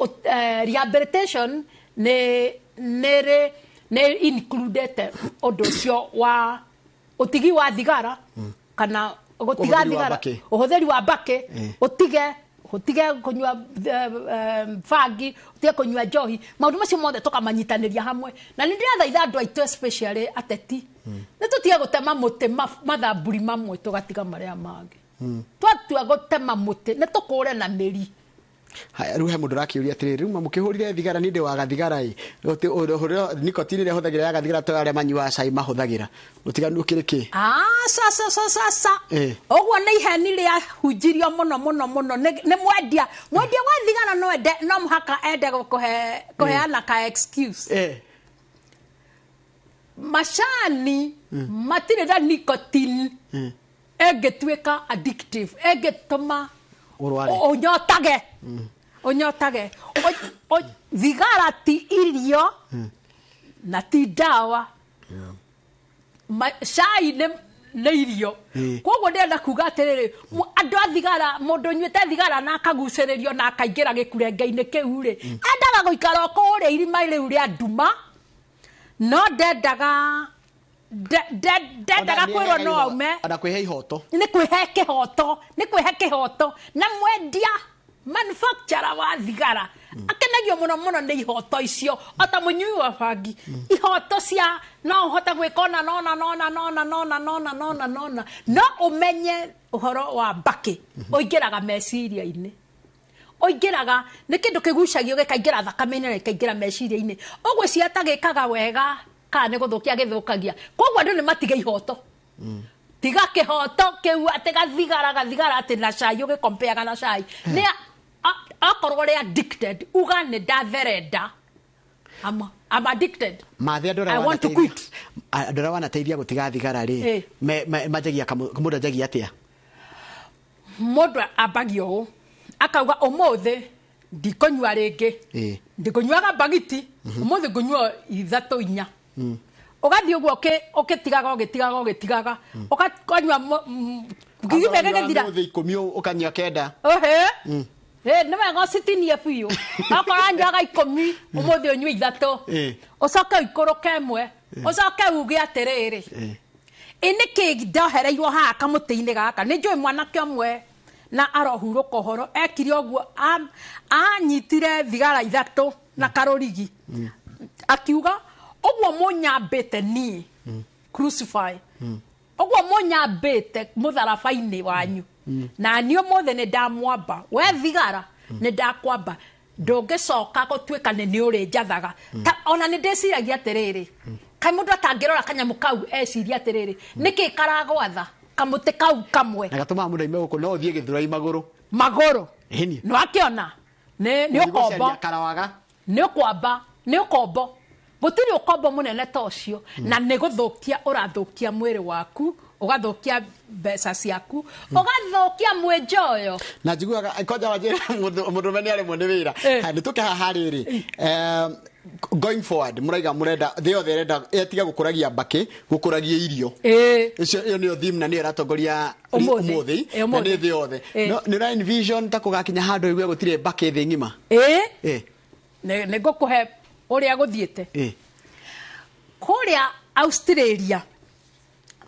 rehabilitation nĩ nĩ includete ũndũ ũcio wa ũtigi wa thigara kana gũtiga Ũhũthĩri wa thigara, mbakĩ. ũhũthĩri wa mbakĩ, ũtige kũnyua bangi, ũtige kũnyua njohi, maũndũ macio mothe tũkamanyitanĩria hamwe. Na nĩ ndĩrathaitha andũ aitũ, especially ateti, nĩ tũtige gũtema mũtĩ mathamburi mamwe tũgatiga marĩa mangĩ. Twatua gũtema mũtĩ, nĩ tũkũre na mĩri. Haya, rĩu he mũndũ ũrakĩũria atĩrĩrĩ, rĩu mũkĩhũrire thigara, niĩ ndĩ wa gathigara ĩ, nicotine ĩrĩa hũthagĩra ya gathigara to arĩa manyuaga cai mahũthagĩra, ũtiganu ũkĩrĩ kĩ? Aca, ca ca ca ca. Ũguo nĩ iheni rĩahunjirio mũno mũno mũno nĩ mwendia wa thigara. No ende, no mũhaka ende kũhe kũheana ka excuse. Macani matirĩ na nicotine ĩngĩtuĩka addictive, ĩngĩtũma Ũrware. Ũnyotage, ũnyotage. Thigara ti irio na ti ndawa. Cai nĩ irio. Koguo ndĩrenda kuga atĩrĩrĩ, andũ a thigara, mũndũ ũnyuĩte thigara na akagucĩrĩrio na akaingĩra gĩkurenge-inĩ kĩu rĩ, endaga gũikara o kũrĩa irima rĩu rĩa nduma, no ndendaga kwĩrwo no aume. Ona kwĩhe ihoto. Nĩ kwĩhe kĩhoto, nĩ kwĩhe kĩhoto. Na mwendia, manufacturer wa thigara, akenagio mũno mũno nĩ ihoto icio, ota mũnyui wa bangi, ihoto cia no ũhote gwĩka ona nona nona nona nona nona nona nona. No ũmenye ũhoro wa mbakĩ ũingĩraga meciria-inĩ, ũingĩraga, nĩ kĩndũ kĩgucagio gĩkaingĩra thakame-inĩ na gĩkaingĩra meciria-inĩ. Ũguo ciata gĩkaga wega kana nĩ gũthũkia gĩthũkagia. Koguo andũ nĩ matige ihoto, tiga kĩhoto kĩu atĩ gathigara, gathigara atĩ na cai, ũgĩkompeaga na cai. Nĩ akorwo ũrĩ addicted, uga nĩ ndatherenda. I'm addicted. Mathe andũ I want to quit. Andũ arĩa wanateithia gũtiga thigara rĩ, manjagia mũndũ anjagia atĩa? Mũndũ ambagia ũũ, akauga ũmũthĩ Ndikũnyua rĩngĩ. Ĩĩ. Ndikũnyuaga mbagiti, ũmũthĩ ngũnyua ithatũ inya. Ũgathiĩ ũguo ũkĩtigaga ũgĩtigaga ũgĩtigaga, ũkanyua gĩthime gĩgĩthira. Ũmũthĩ 10 ũkanyua 9. Ũhĩ. Ĩ, nĩ wega ũcitinie biũ. Okorwo anyuaga 10, ũmũthĩ ũnyue 3. Ĩĩ. Ũcoke ũikũrũke 1, ũcoke uge atĩrĩrĩ, Ĩĩ. ĩ nĩkĩ ndohereirwo haha kamũtĩ-inĩ gaka? Nĩ njũĩ mwanake ũmwe na arohurũka ũhoro, ekire ũguo, anyitire thigara 3 na karũrigi. Akiuga, ũguo mũnyambĩte niĩ, crucify. Ũguo mũnyambĩte mũtharaba-inĩ wanyu. Na niĩ ũmũthĩ nĩ ndamwamba. We thigara, nĩ ndakwamba. Ndũngĩcoka gũtuĩka nĩ nĩ ũrĩnjathaga. Ta, ona nĩ ndĩciragia atĩrĩrĩ, kaĩ mũndũ atangĩrora kanyamũ kau eciria atĩrĩrĩ, nĩkĩ karagwatha kamũtĩ kau kamwe? Na gatũmaga mũndũ aime gũkũ, no ũthiĩ Gĩthũrai magũrũ. Magũrũ. Ĩni. Nĩ wakĩona? Nĩ Ũthiĩ ũkombo. gũcaria karawaga. Nĩ ũkwamba, nĩ ũkombo. Gũtirĩ ũkombo mũnene ta ũcio, na nĩ gũthũkia ũrathũkia mwĩrĩ waku, ũgathũkia mbeca ciaku, ũgathũkia mwĩnjoyo. Na njiguaga kwanja wanjĩra mũndũrũme nĩ aremwo nĩ wĩra. Eh. Nĩ tũke haha rĩrĩ. Going forward, mũraiga mũrenda thĩ yothe ĩrenda ĩtige gũkũragia mbakĩ, gũkũragia irio. Ĩĩ. Icio ĩyo nĩyo theme na nĩyo ĩratongoria Ũmũthĩ. ũmũthĩ, Ĩĩ, na ũmũthĩ. nĩ thĩ yothe. Ĩĩ. No, nĩ ũra envision ta kũgakinya handũ ũigue gũtirĩ mbakĩ thĩ ng'ima? Ĩĩ. Ĩĩ. Nĩ ngũkũhe ũrĩa gũthiĩte. Ĩĩ. Kũrĩa Australia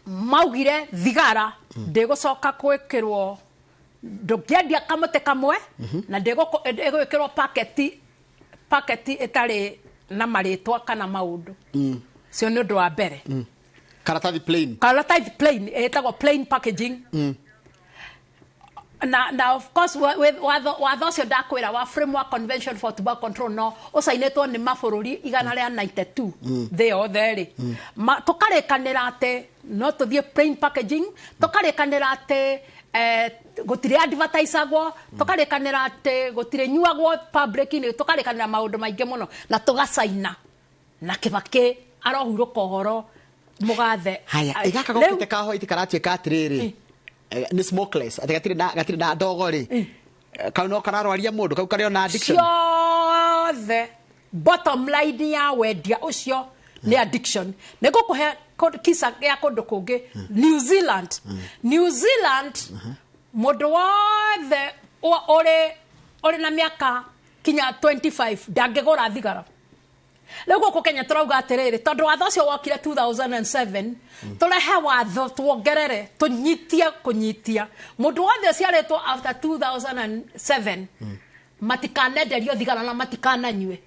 maugire thigara ndĩgũcoka gwĩkĩrwo, ndũngĩendia kamũtĩ kamwe, na ndĩgwĩkĩrwo paketi ĩtarĩ na marĩtwa kana maũndũ. Cio nĩ ũndũ wa mbere. Karatathi plain. Karatathi plain, ĩtagwo plain packaging. Na of course watho ũcio ndakwĩra wa Framework Convention for Tobacco Control no ũcainĩtwo nĩ mabũrũri igana rĩa 92 thĩ yothe rĩ. Tũkarĩkanĩra atĩ no tũthiĩ plain packaging, tũkarĩkanĩra atĩ gũtirĩ advertisagwo, tũkarĩkanĩra atĩ gũtirĩ nyuagwo public-inĩ, tũkarĩkanĩra maũndũ maingĩ mũno na tũgacaina. Na Kibaki arohurũka ũhoro mũgathe. Haya, ĩgaka Rĩu gokĩte ka white karatuĩka atĩrĩrĩ, nĩ smokeless, atĩ gatirĩ na ndogo rĩ. Kau no kararwaria mũndũ, kau karĩ ona addiction. Ciothe bottom line ya wendia ũcio nĩ addiction. Nĩ ngũkũhe kisa gĩa kũndũ kũngĩ, New Zealand. New Zealand, mũndũ wothe ũrĩ na mĩaka kinya 25 ndangĩgũra thigara. Rĩu gũkũ Kenya tũrauga atĩrĩrĩ, tondũ watho ũcio wokire 2007, tũrehe watho tuongerere, tũnyitie kũnyitia. Mũndũ wothe ũciarĩtwo after 2007, matikanenderio thigara na matikananyue.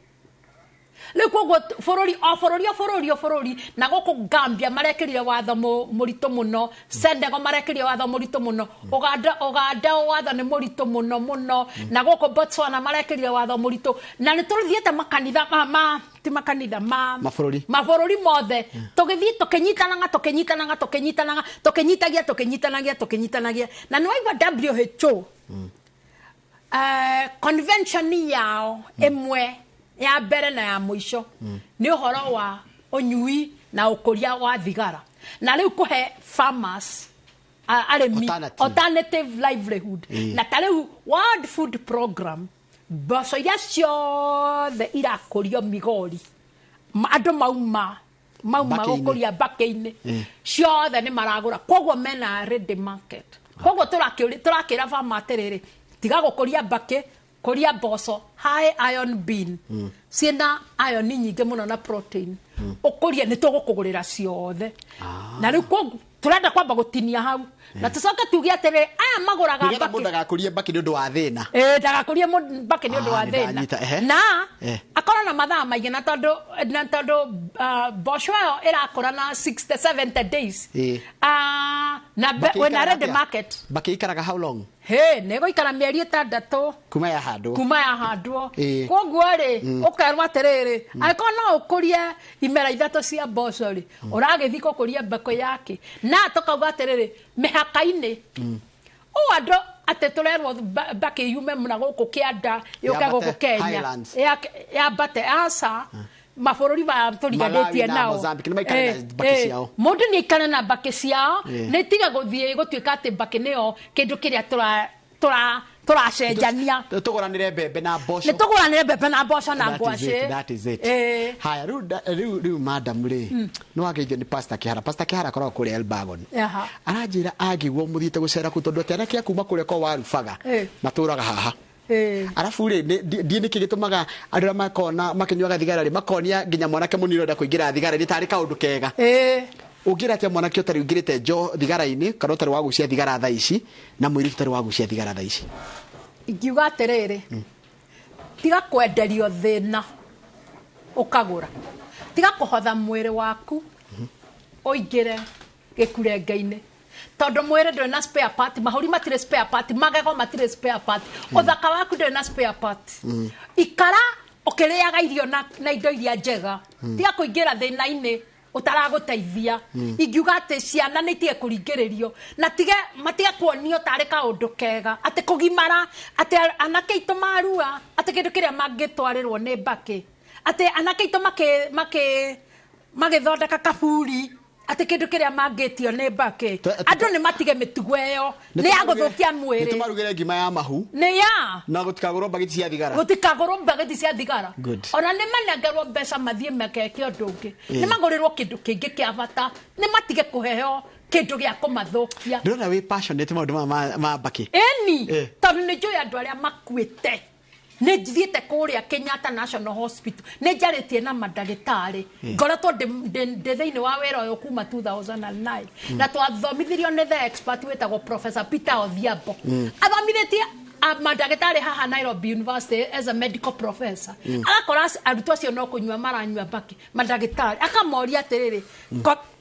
Rĩu koguo bũrũri, o bũrũri, o bũrũri, o bũrũri, na gũkũ Gambia marekĩrire watho mũritũ mũno, Senegal marekĩrire watho mũritũ mũno, Uganda watho nĩ mũritũ mũno mũno, na gũkũ Botswana marekĩrire watho mũritũ. Na nĩ tũthiĩte makanitha, ma, ma, ti makanitha, ma, Mabũrũri. mabũrũri mothe. Tũgĩthiĩ tũkĩnyitanaga, tũkĩnyitanaga, tũkĩnyitanaga, tũkĩnyitagia, tũkĩnyitanagia, tũkĩnyitanagia. Na nĩ waigua WHO, convention yao ĩmwe ya mbere na ya mũico nĩ ũhoro wa ũnyui na ũkũria wa thigara, na rĩu kũhe farmers, arĩmi Alternative. alternative livelihood. Na ta rĩu World Food Program, mboco iria ciothe irakũrio Migori, andũ mauma Mbakĩ-inĩ. gũkũria mbakĩ-inĩ. Ciothe nĩ maragũra, koguo mena ready market. Koguo tũrakĩra farmer atĩrĩrĩ, tiga gũkũria mbakĩ, kũria mboco high iron bean. Ciĩna iron nyingĩ mũno na protein. Ũkũrie nĩ tũgũkũgũrĩra ciothe. Na rĩu koguo tũrenda kwamba gũtinia hau. Na tũcoke tuge atĩrĩrĩ, aya magũraga Nĩgetha mbakĩ. mũndũ ndagakũrie mbakĩ nĩ ũndũ wa thĩna. Ĩĩ, ndagakũrie mbakĩ nĩ ũndũ wa Nĩ thĩna. ndanyita, ehe. Na akorwo na mathaa maingĩ, na tondũ, mboco ĩyo ĩrakũra na 60, 70 days. Na Mbakĩ wĩna ĩikaraga ready atĩa? market. Mbakĩ ĩikaraga how long? Hĩ, nĩ ĩgũikara mĩeri 6. Kuma yahandwo. Kuma yahandwo. Ĩĩ. Koguo rĩ, ũkerwo atĩrĩrĩ, angĩkorwo no ũkũrie imera 3 cia mboco rĩ, ũragĩthiĩ gũkũria mbakũ yake. Na tũkauga atĩrĩrĩ, mĩhaka-inĩ. Ũũ andũ atĩ tũrerwo mbakĩ yume na gũkũ kĩanda, yũke Yambate gũkũ Kenya. Highlands. Yambate, aca. Mabũrũri maya tũriganĩtie Malawi na nao. Mozambique, nĩ maikare na mbakĩ ciao. Mũndũ nĩ aikare na mbakĩ ciao, Ĩĩ. nĩ tiga gũthiĩ gũtuĩka atĩ mbakĩ nĩyo kĩndũ kĩrĩa Tũracenjania. Tũgũranĩre mbembe na mboco. Nĩ tũgũranĩre mbembe na mboco na ngwacĩ. That is it. Haya, rĩu madam rĩ, nĩ wageithio nĩ Pastor Kĩhara. Pastor Kĩhara akoragwo kũrĩa Elbagon. Aranjĩra angĩguo mũthiĩte gũcera kũu tondũ atĩ anake a kuma kũrĩa kwa Warubaga matũraga haha. Arabu rĩ, ndiĩ nĩkĩ gĩtũmaga andũ arĩa makona makĩnyuaga thigara rĩ, makonia nginya mwanake mũnini ũrenda kũingĩra thigara-inĩ tarĩ kaũndũ kega. Ũngĩra atĩa mwanake ũtarĩ ũingĩrĩte thigara-inĩ kana ũtarĩ wagucia thigara thaa ici na mũirĩtu ũtarĩ wagucia thigara thaa ici? Ingiuga atĩrĩrĩ, tiga kwenderio thĩna ũkagũra, tiga kũhotha mwĩrĩ waku ũingĩre gĩkurenge-inĩ, tondũ mwĩrĩ ndũrĩ na spare part, mahũri matirĩ spare part, magego matirĩ spare part, ũthaka waku ndũrĩ na spare part. Ikara ũkĩrĩaga irio na indo iria njega, tiga kũingĩra thĩna-inĩ ũtaragũteithia. Ingiuga atĩ ciana nĩ itige kũringĩrĩrio na matige kuonio tarĩ kaũndũ kega, atĩ kũgimara, atĩ anake aitũ marua, atĩ kĩndũ kĩrĩa mangĩtwarĩrwo nĩ mbakĩ, atĩ anake aitũ magĩthondeka kaburi, atĩ kĩndũ kĩrĩa mangĩtio nĩ mbakĩ. Andũ nĩ matige mĩtugo ĩyo, nĩ ya gũthũkia mwĩrĩ. Nĩ tũmarugĩre ngima ya mahu. Nĩ ya. Na gũtikagũrwo mbagiti cia thigara. Gũtikagũrwo mbagiti cia thigara. Ona nĩ manengerwo mbeca mathiĩ mekeke ũndũ ũngĩ. Nĩ magũrĩrwo kĩndũ kĩngĩ kĩa bata. Nĩ matige kũheo kĩndũ gĩa kũmathũkia. Ndĩrona wĩ passionate maũndũ ma mbakĩ. Ĩni, tondũ nĩ njũĩ andũ arĩa makuĩte. Nĩ njithiĩte kũrĩa Kenyatta National Hospital, nĩ njarĩtie na mandagĩtarĩ, ngoretwo ndĩ thĩinĩ wa wĩra ũyũ kuma 2009, na twathomithirio nĩ the expert wĩtagwo Professor Peter Odhiambo. Athomithĩtie mandagĩtarĩ haha Nairobi University as a medical professor. Agakora arutwo acio no kũnyua maranyua mbakĩ, mandagĩtarĩ akamoria atĩrĩrĩ,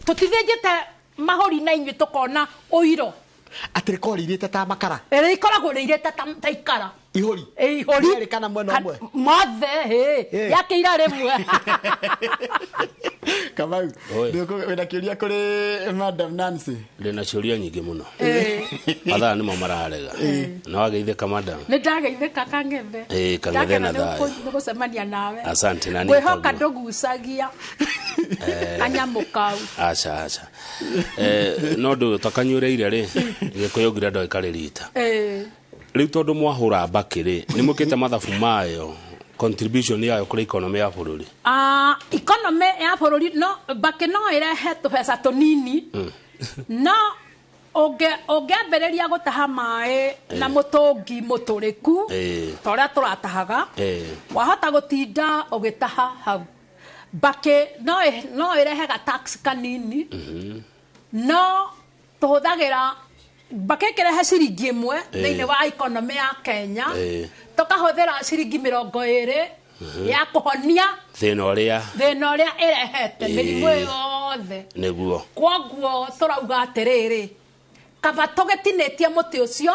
tũtithĩnjĩte mahũri na inyuĩ tũkona ũiro. Atĩ rĩkoragwo rĩirĩte ta makara. Rĩkoragwo rĩirĩte ta ikara. Ihũri. Ihũri. Rĩerĩ kana mwena ũmwe? Mothe, yakĩira rĩmwe. Kamau, wĩna kĩũria kũrĩ Madam Nancy? Ndĩna ciũria nyingĩ mũno. Mathaa nĩmo mararega. Na wageithĩka madam? Nĩ ndageithĩka Kang'ethe. Kang'ethe na thayũ. Nĩ gũcemania nawe. Asante na nĩ ngwĩhoka ndũgucagia kanyamũ kau. Aca aca. No ndũ ũtakanyuĩrĩire rĩ, Gĩkũyũ nginya ndagĩka rita. Rĩu tondũ mwahũra mbakĩ rĩ, nĩ mwĩkĩte mathabu mayo, contribution yayo kũrĩ economy ya bũrũri? Economy ya bũrũri, no mbakĩ no ĩrehe tũbeca tũnini, no ũngĩambĩrĩria gũtaha maĩ na mũtũngi mũtũrĩku, ta ũrĩa tũratahaga, wahota gũtinda ũgĩtaha hau. Mbakĩ no ĩrehe tax kanini, no tũhũthagĩra mbakĩ ĩkĩrehe ciringi ĩmwe thĩinĩ wa economy ya Kenya, tũkahũthĩra ciringi 20 ya kũhonia thĩna ũrĩa ĩrehete mĩrimũ yothe. Nĩguo. Kwoguo tũrauga atĩrĩrĩ, kaba tũgĩtinĩtie mũtĩ ũcio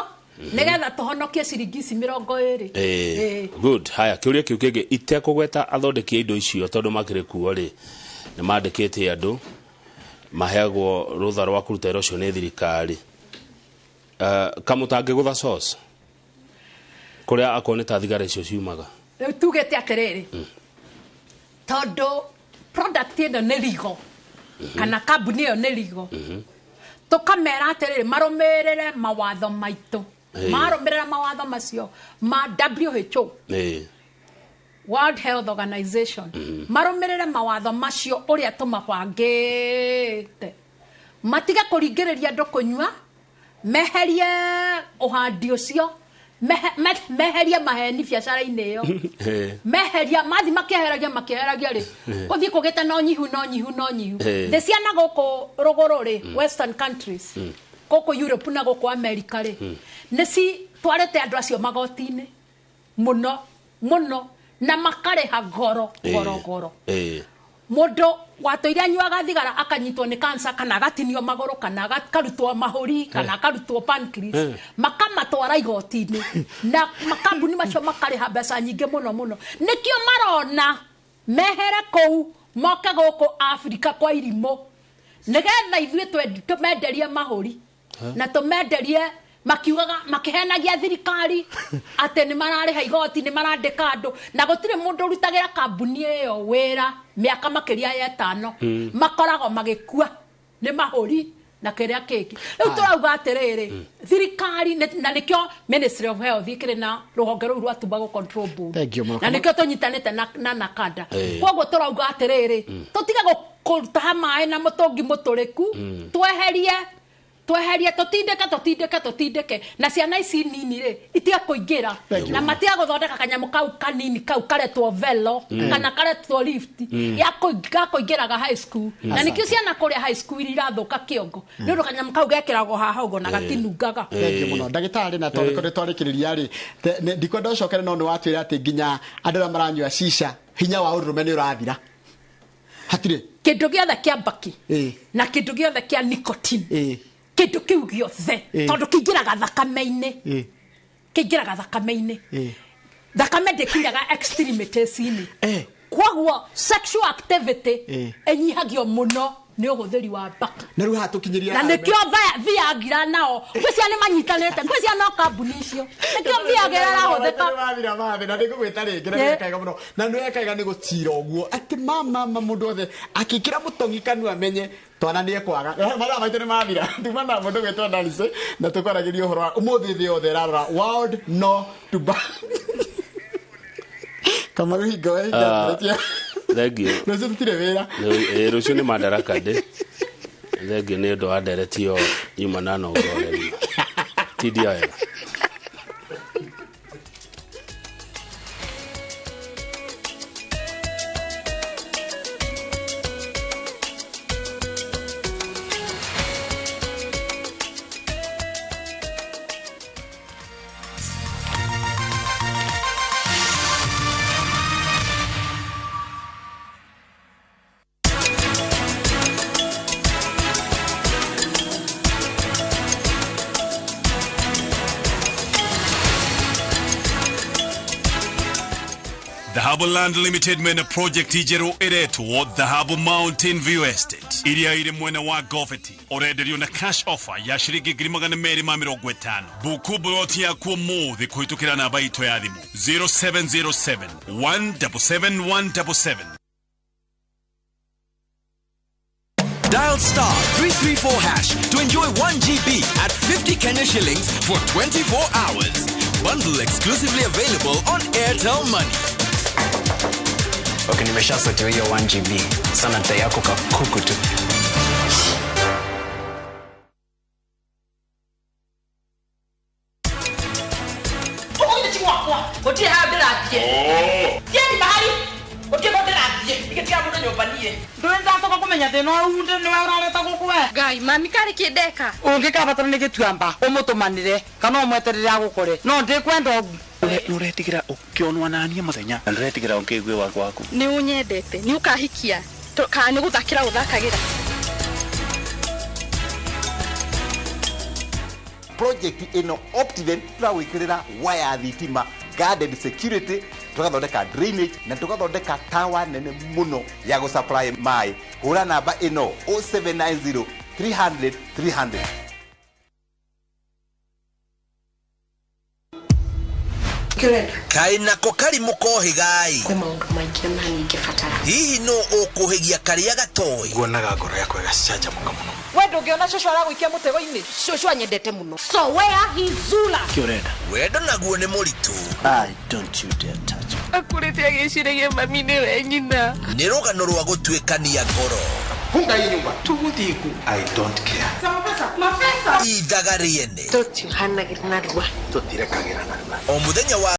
nĩgetha tũhonokie ciringi ici 20. Good. Haya, kĩũria kĩu kĩngĩ itekũgweta athondeki a indo icio tondũ makĩrĩ kuo rĩ, nĩ mandĩkĩte andũ maheagwo rũtha rwa kũruta wĩra ũcio nĩ thirikari. Kamũtangĩgũtha sauce kũrĩa akorwo nĩ ta thigara icio ciumaga. Rĩu tugĩte atĩrĩrĩ, tondũ product ĩno nĩ rigo kana kambuni ĩyo nĩ rigo, tũkamera atĩrĩrĩ marũmĩrĩre mawatho maitũ. Marũmĩrĩra mawatho macio ma WHO, World Health Organization, marũmĩrĩre mawatho macio ũrĩa tũmabangĩte, matige kũringĩrĩria andũ kũnyua, meherie ũhandi ũcio, meherie maheni biacara-inĩ ĩyo, meheria mathi makĩeheragia rĩ, gũthiĩ kũgĩte no nyihu no nyihu no nyihu. Thĩ ciana gũkũ rũgũrũ rĩ, western countries, gũkũ Europe na gũkũ America rĩ, nĩ citwarĩte andũ acio magoti-inĩ mũno mũno na makarĩha goro goro goro. Mũndũ watũire anyuaga thigara akanyitwo nĩ cancer kana agatinio magũrũ kana akarutwo mahũri kana akarutwo pancreas, makamatwara igoti-inĩ na makambuni macio makarĩha mbeca nyingĩ mũno mũno. Nĩkĩo marona mehere kũu moke gũkũ Afrika kwa irimũ, nĩgetha ithuĩ tũmenderie mahũri na tũmenderie makiugaga makihenagia thirikari atĩ nĩ mararĩha igoti, nĩ marandĩka andũ, na gũtirĩ mũndũ ũrutagĩra kambuni ĩyo wĩra mĩaka makĩria ya 5, makoragwo magĩkua nĩ mahũri Na kĩrĩa kĩngĩ rĩu tũrauga atĩrĩrĩ, thirikari na nĩkĩo Ministry of Health ĩkĩrĩ na rũhonge rũu rwa Tobacco Control Board, na nĩkĩo tũnyitanĩte na NACADA. Koguo tũrauga atĩrĩrĩ, tũtige gũtaha maĩ na mũtũngi mũtũrĩku, tweherie tũtindĩke na ciana ici nini rĩ itige kũingĩra na matige gũthondeka kanyamũ kau kanini kau karetwo velo kana karetwo lift ya kũingĩraga high school. Na nĩkĩo ciana kũrĩa high school irathũka kĩongo nĩ ũndũ kanyamũ kau gekĩragwo haha ũguo na gatinungaga. Thengiũ mũno ndagĩtarĩ, na tondũ nĩ twarĩkĩrĩria rĩ, ndikwenda ũcokere, no nĩ watwĩra atĩ nginya andũ arĩa maranyua shisha hinya wa ũrũme nĩ ũrathira. Hatirĩ kĩndũ gĩothe kĩa mbaki na kĩndũ gĩothe kĩa nicotine, kĩndũ kĩu gĩothe tondũ kĩingĩraga thakame-inĩ, kĩingĩraga thakame-inĩ, thakame ndĩkinyaga extremities-inĩ. Koguo sexual activity ĩnyihagio mũno nĩ ũhũthĩri wa mbaki. Na rĩu haha tũkinyĩria na nĩkĩo Viagra nao ngwĩciria nĩ manyitanĩte, ngwĩciria no kambuni icio nĩkĩo Viagra ĩrahũthĩka. Na nĩngũgwĩta rĩngĩ na nĩwekaiga mũno, na nĩwekaiga nĩ gũtira ũguo atĩ mama mũndũ othe akĩkĩra mũtongi kanua amenye twana nĩ ekwaga. Mathaa maitũ nĩ mathira. Tuma na mũndũ gwĩtwo Nancy na tũkwaragĩria ũhoro wa ũmũthĩ thĩ yothe ĩrarora World No Tobacco. Kamaru hingo we. Thengiũ. Rũciũ tũtirĩ wĩra. Rũciũ nĩ Madaraka Day. Thengiũ nĩ ũndũ wa ndereti ĩyo nyuma na nongoreria. Tindia wega. Dhahabu Land Limited mena project njerũ ĩretwo Dhahabu Mountain View Estate iria ĩrĩ mwena wa Goveti, ũrenderio na cash offer ya ciringi 250,000. Buku buloti yaku ũmũthĩ kũhĩtũkĩra namba itũ ya thimũ 0707 177 177. Dial star 334 hash to enjoy 1 GB at 50 Kenya shillings for 24 hours. Bundle exclusively available on Airtel Money. Okay, nimeshasetiwa hiyo 1 GB. Sana data yako kakuku tu. Ngai mami karĩ kĩndeka ũngĩkabatara nĩ gĩtuamba ũmũtũmanĩre kana ũmweterere agũkore no ndĩkwenda ũguo. Nĩũretigĩra ũkĩonwa naniĩ mũthenya na nĩũretigĩra ũkĩigue waku waku. Nĩ ũnyendete, nĩ ũkahikia kana nĩ gũthakĩra ũthakagĩra. Project ĩno Optiven tũragwĩkĩrĩra waya thitima, guarded security, tũgathondeka drainage na tũgathondeka tower nene mũno ya gũsupply maĩ. Hũra namba ĩno 0790 300 300. Kaĩ nako karimũ kohigai. Kwĩ maũndũ maingĩ na ningĩbatara. Hihi no ũkũhĩgia karĩa gatoĩ? Nguonaga ngoro yakwa ĩgacanjamũka mũno. We ndũngĩona cũcũ aragũikia mũtego-inĩ? Cũcũ anyendete mũno. So where is Zula? Kĩ ũrenda? Wendo naguo nĩ mũritũ. I don't you dare touch me. Akũrĩte agĩciragia mami nĩwe nyina. Nĩ rũgano rwa gũtuĩkania ngoro. Funga hii nyumba. Tũgũthiĩ kũ? I don't care. Mapesa. Ithaga rĩene. Tũtiũhanagĩra narua. Tũtirekagĩra narua. O mũthenya wa